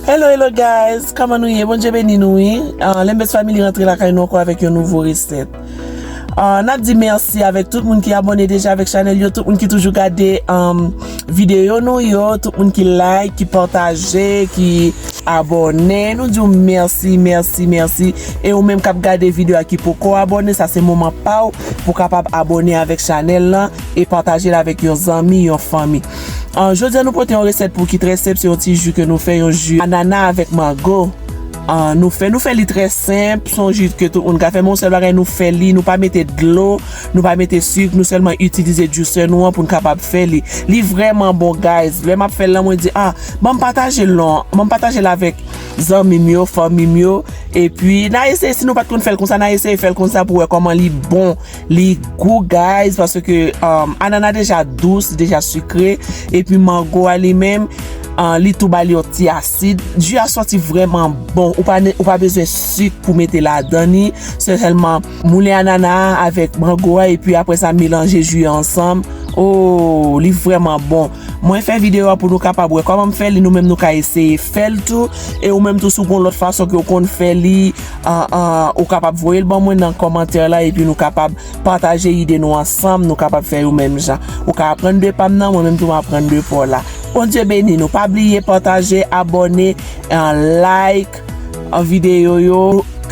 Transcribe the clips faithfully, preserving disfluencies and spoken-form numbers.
Hello, hello guys, kòman nou ye? Bondye beni nou wi. Uh, Lembes Family rantre lakay nou ankò avèk yon nouvo resèt. Uh, n ap di mèsi avèk tout moun ki abòne deja avèk chanèl yo, tout moun ki toujou gade um, videyo nou yo, tout moun ki like, ki pataje, ki abòne. Nou di w mèsi, mèsi, mèsi. E ou menm k ap gade videyo a ki poko abòne, sa se moman pa w pou w kapab abòne avèk chanèl lan e pataje l avèk yon zanmi, yon fanmi. Uh, jodi a nou pote yon resèt pou ki trè senp, se yon ti ji ke nou fè, yon ji anana avèk mango. Uh, nou fè nou fè li trè senp, se yon ji ke tout moun ka fè, men yon sèl bagay nou fè li, nou pa mete dlo, nou pa mete sik, nou sèlman itilize juicer nou an pou n kapab fè li. Li vrèman bon guys. Lè m ap fè l lan mwen di ah, ban m pataje l non, ban m pataje l avèk zanmi m yo, fanmi m yo. Epi n a eseye, si nou pa t konn fè l konsa, n a eseye fè l konsa pou wè kòman li bon. Li gou guys, paske um, anana deja dous, deja sikre, epi mango a li menm, uh, li tou ba li yon ti asid. Ji a sòti vrèman bon. Ou pa, ou pa bezwen sik pou mete ladan li. Se sèlman moulen anana a avèk mango a, epi apre sa melanje ji a ansanm. Oh, li vrèman bon. Mwen fè videyo a pou nou kapab wè kòman m fè li, nou menm nou ka eseye fè l tou. E ou menm tou si w gon lòt fason ke w konn fè li, an, an, ou kapab voye l ban mwen nan kòmantè la, epi nou kapab pataje ide nou ansanm, nou kapab fè yo menm jan. Ou ka aprann de pa m nan, mwen menm tou m aprann de pa w la. Bondye beni nou. Pa bliye pataje, abòne, an, like, an, videyo yo.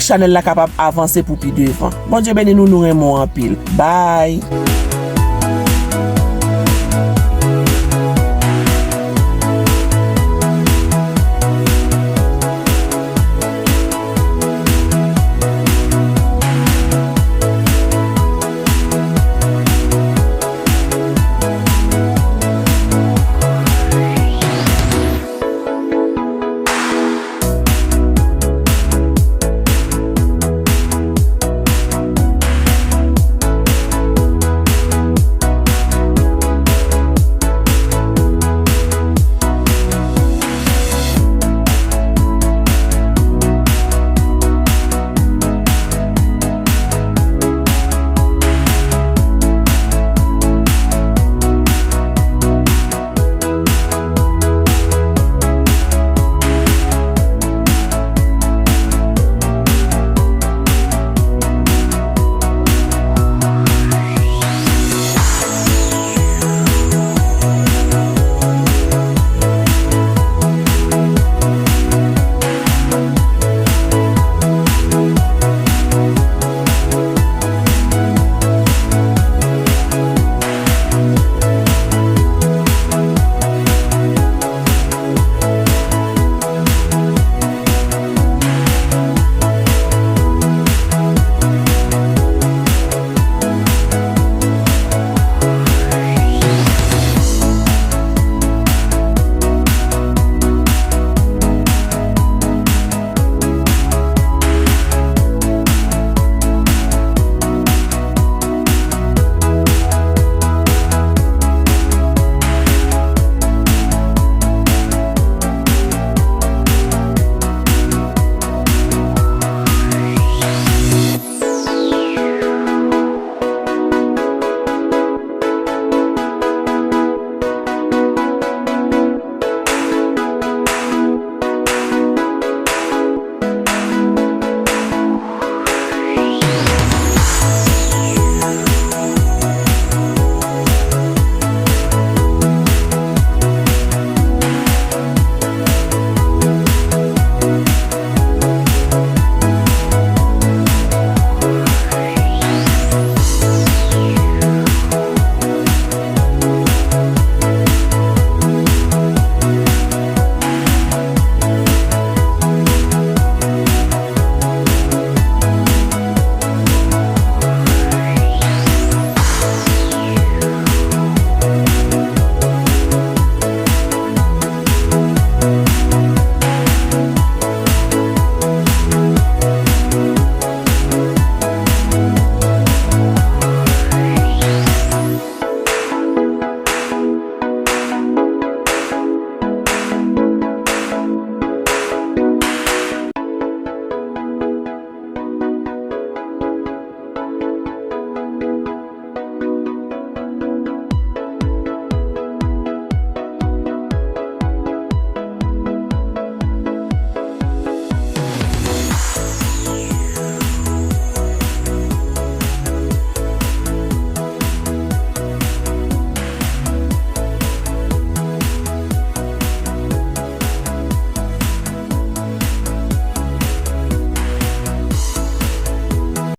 Chanèl la kapab avanse pou pi devan. Bondye beni nou, nou renmen w anpil. Bye!